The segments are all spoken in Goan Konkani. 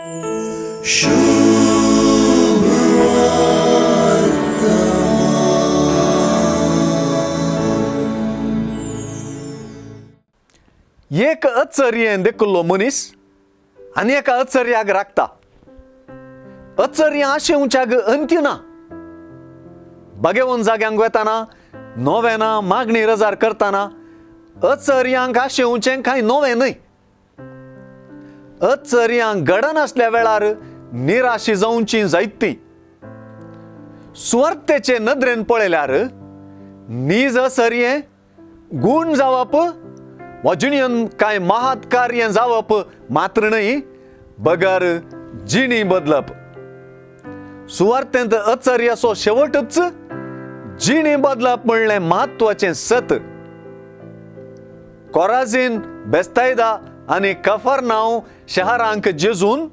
एक अचर्यें देखिल्लो मनीस आनी एका अचर्याक राखता. अचर्यां आशेवच्याक अंत्य ना. बागेवन जाग्यांक वेताना, नोवेना मागणी रजार करतना अचर्यांक आशेवचें कांय नवें न्हय. अचर्यांक घडनासल्या वेळार निराशी जावची जायती. सुवार्थेचे नदरेन पळयल्यार नीज अचर्यें गूण जावप वा जिणेन कांय महात कार्य जावप मात्र न्हय, बगर जिणी बदलप. सुवार्थेंत अचर्याचो शेवटच जिणी बदलप म्हणलें म्हत्वाचें सत. कोराझीन, बेस्तायदा आनी कफरनाव शहरांक जेजून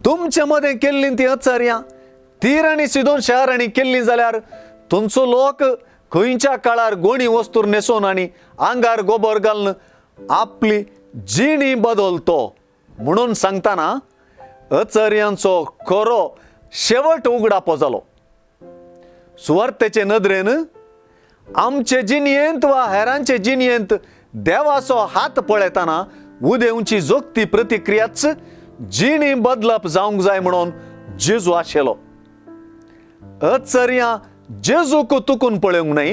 तुमचे मदें केल्लीं ती अचर्यां तीर आनी सिदोन शहरांनी केल्लीं जाल्यार तुमचो लोक खंयच्या काळार गोणी वस्तूर न्हेसोवन आनी आंगार गोबर घालून आपली जिणी बदलतो म्हणून सांगतना अचर्यांचो खरो शेवट उगडापो जालो. सुवार्थेचे नदरेन आमचे जिणयेंत वा हेरांचे जिणयेंत देवाचो हात पळयतना उदेवची जोगती प्रतिक्रियाच जिणी बदलप जावंक जाय म्हणून जेजू आशिल्लो. अचर्यां जेजूक तुकून पळोवंक न्हय,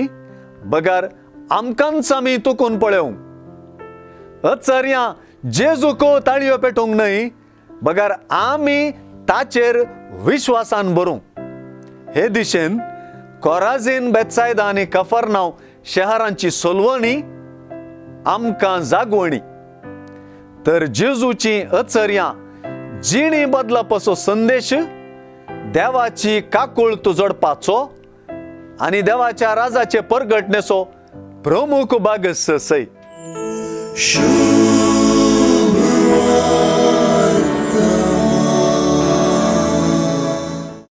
बगर आमकांच आमी तुकून पळोवंक. अचर्यां जेजूक ताळयो पेटोवंक न्हय, बगर आमी ताचेर विश्वासान भरूंक. हे दिशेन कोराझीन, बेत्सायदा आनी कफरनाव शहरांची सोलवणी आमकां जागवणी. तर जेजूची अचर्यां जिणी बदलपाचो संदेश देवाची काकूळत जोडपाचो आनी देवाच्या राजाचे परगटणेचो प्रमुख भाग सय.